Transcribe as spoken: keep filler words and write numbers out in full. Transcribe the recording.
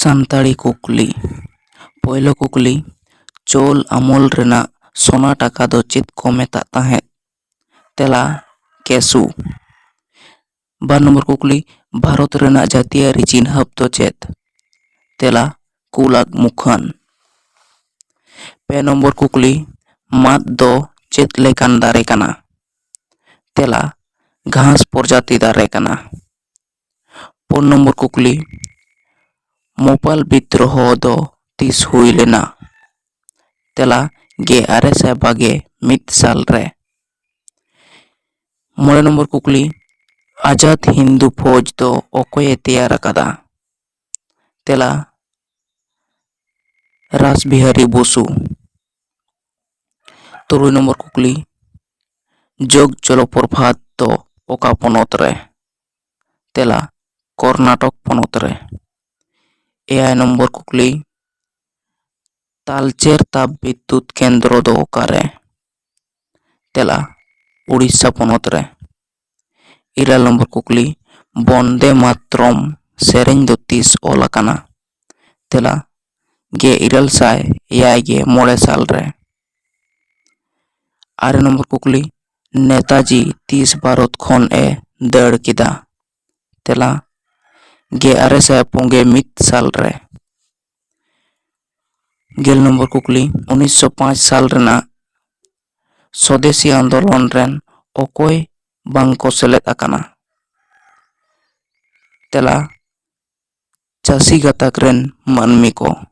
ᱥᱟᱱᱛᱟᱲᱤ ᱠᱩᱠᱞᱤ᱾ ᱯᱳᱭᱞᱳ ᱠᱩᱠᱞᱤ, ᱪᱳᱞ ᱟᱢᱚᱞ ᱨᱮᱱᱟᱜ ᱥᱚᱱᱟ ᱴᱟᱠᱟ ᱫᱚ ᱪᱮᱫ ᱠᱚ ᱢᱮᱛᱟᱜ ᱛᱟᱦᱮᱸᱫ? ᱛᱮᱞᱟ, ᱠᱮᱥᱩ᱾ ᱵᱟᱨ ᱱᱚᱢᱵᱚᱨ ᱠᱩᱠᱞᱤ, ᱵᱷᱟᱨᱚᱛ ᱨᱮᱱᱟᱜ ᱡᱟᱹᱛᱤᱭᱟᱹᱨᱤ ᱪᱤᱱᱦᱟᱹᱯ ᱫᱚ ᱪᱮᱫ? ᱛᱮᱞᱟ, ᱠᱩᱞ ᱟᱜ ᱢᱩᱠᱷᱟᱹᱱ᱾ ᱯᱮ ᱱᱚᱢᱵᱚᱨ ᱠᱩᱠᱞᱤ, ᱢᱟᱫ ᱫᱚ ᱪᱮᱫ ᱞᱮᱠᱟᱱ ᱫᱟᱨᱮ ᱠᱟᱱᱟ? ᱛᱮᱞᱟ, ᱜᱷᱟᱥ ᱯᱨᱚᱡᱟᱛᱤ ᱫᱟᱨᱮ ᱠᱟᱱᱟ᱾ ᱯᱩᱱ ᱱᱚᱢᱵᱚᱨ ᱠᱩᱠᱞᱤ, ᱢᱳᱯᱟᱞ ᱵᱤᱫᱽᱫᱨᱳᱦᱚ ᱫᱚ ᱛᱤᱥ ᱦᱩᱭ ᱞᱮᱱᱟ? ᱛᱮᱞᱟ, ᱜᱮᱞ ᱟᱨᱮ ᱥᱟᱭ ᱵᱟᱜᱮ ᱢᱤᱫ ᱥᱟᱞ ᱨᱮ᱾ ᱢᱚᱬᱮ ᱱᱚᱢᱵᱚᱨ ᱠᱩᱠᱞᱤ, ᱟᱡᱟᱫ ᱦᱤᱱᱫᱩ ᱯᱷᱳᱡᱽ ᱫᱚ ᱚᱠᱚᱭᱮ ᱛᱮᱭᱟᱨ ᱟᱠᱟᱫᱟ? ᱛᱮᱞᱟ, ᱨᱟᱥ ᱵᱤᱦᱟᱨᱤ ᱵᱚᱥᱩ᱾ ᱛᱩᱨᱩᱭ ᱱᱚᱢᱵᱚᱨ ᱠᱩᱠᱞᱤ, ᱡᱳᱜᱽ ᱡᱚᱞᱚᱯᱨᱚᱯᱟᱛ ᱫᱚ ᱚᱠᱟ ᱯᱚᱱᱚᱛ ᱨᱮ? ᱛᱮᱞᱟ, ᱠᱚᱨᱱᱟᱴᱚᱠ ᱯᱚᱱᱚᱛ ᱨᱮ᱾ ᱮᱭᱟᱭ ᱱᱚᱢᱵᱚᱨ ᱠᱩᱠᱞᱤ, ᱛᱟᱞᱪᱮᱨ ᱛᱟᱯ ᱵᱤᱫᱽᱫᱩᱛ ᱠᱮᱱᱫᱨᱚ ᱫᱚ ᱚᱠᱟᱨᱮ? ᱛᱮᱞᱟ, ᱩᱲᱤᱥᱥᱟ ᱯᱚᱱᱚᱛ ᱨᱮ᱾ ᱤᱨᱟᱹᱞ ᱱᱚᱢᱵᱚᱨ ᱠᱩᱠᱞᱤ, ᱵᱚᱱᱫᱮ ᱢᱟᱛᱨᱚᱢ ᱥᱮᱨᱮᱧ ᱫᱚ ᱛᱤᱥ ᱚᱞ ᱟᱠᱟᱱᱟ? ᱛᱮᱞᱟ, ᱜᱮᱞ ᱤᱨᱟᱹᱞ ᱥᱟᱭ ᱮᱭᱟᱭ ᱜᱮ ᱢᱚᱬᱮ ᱥᱟᱞ ᱨᱮ᱾ ᱟᱨᱮ ᱱᱚᱢᱵᱚᱨ ᱠᱩᱠᱞᱤ, ᱱᱮᱛᱟᱡᱤ ᱛᱤᱥ ᱵᱷᱟᱨᱚᱛ ᱠᱷᱚᱱ ᱮ ᱫᱟᱹᱲ ᱠᱮᱫᱟ? ᱛᱮᱞᱟ, ᱜᱮᱞ ᱟᱨᱮ ᱥᱟᱭ ᱯᱩᱱ ᱜᱮ ᱢᱤᱫ ᱥᱟᱞ ᱨᱮ᱾ ᱜᱮᱞ ᱱᱚᱢᱵᱚᱨ ᱠᱩᱠᱞᱤ, ᱩᱱᱤᱥᱥᱚ ᱯᱟᱸᱪ ᱥᱟᱞ ᱨᱮᱱᱟᱜ ᱥᱚᱫᱮᱥᱤ ᱟᱱᱫᱳᱞᱚᱱ ᱨᱮᱱ ᱚᱠᱚᱭ ᱵᱟᱝ ᱠᱚ ᱥᱮᱞᱮᱫ ᱟᱠᱟᱱᱟ? ᱛᱮᱞᱟ, ᱪᱟᱹᱥᱤ ᱜᱟᱛᱟᱠ ᱨᱮᱱ ᱢᱟᱹᱱᱢᱤ ᱠᱚ᱾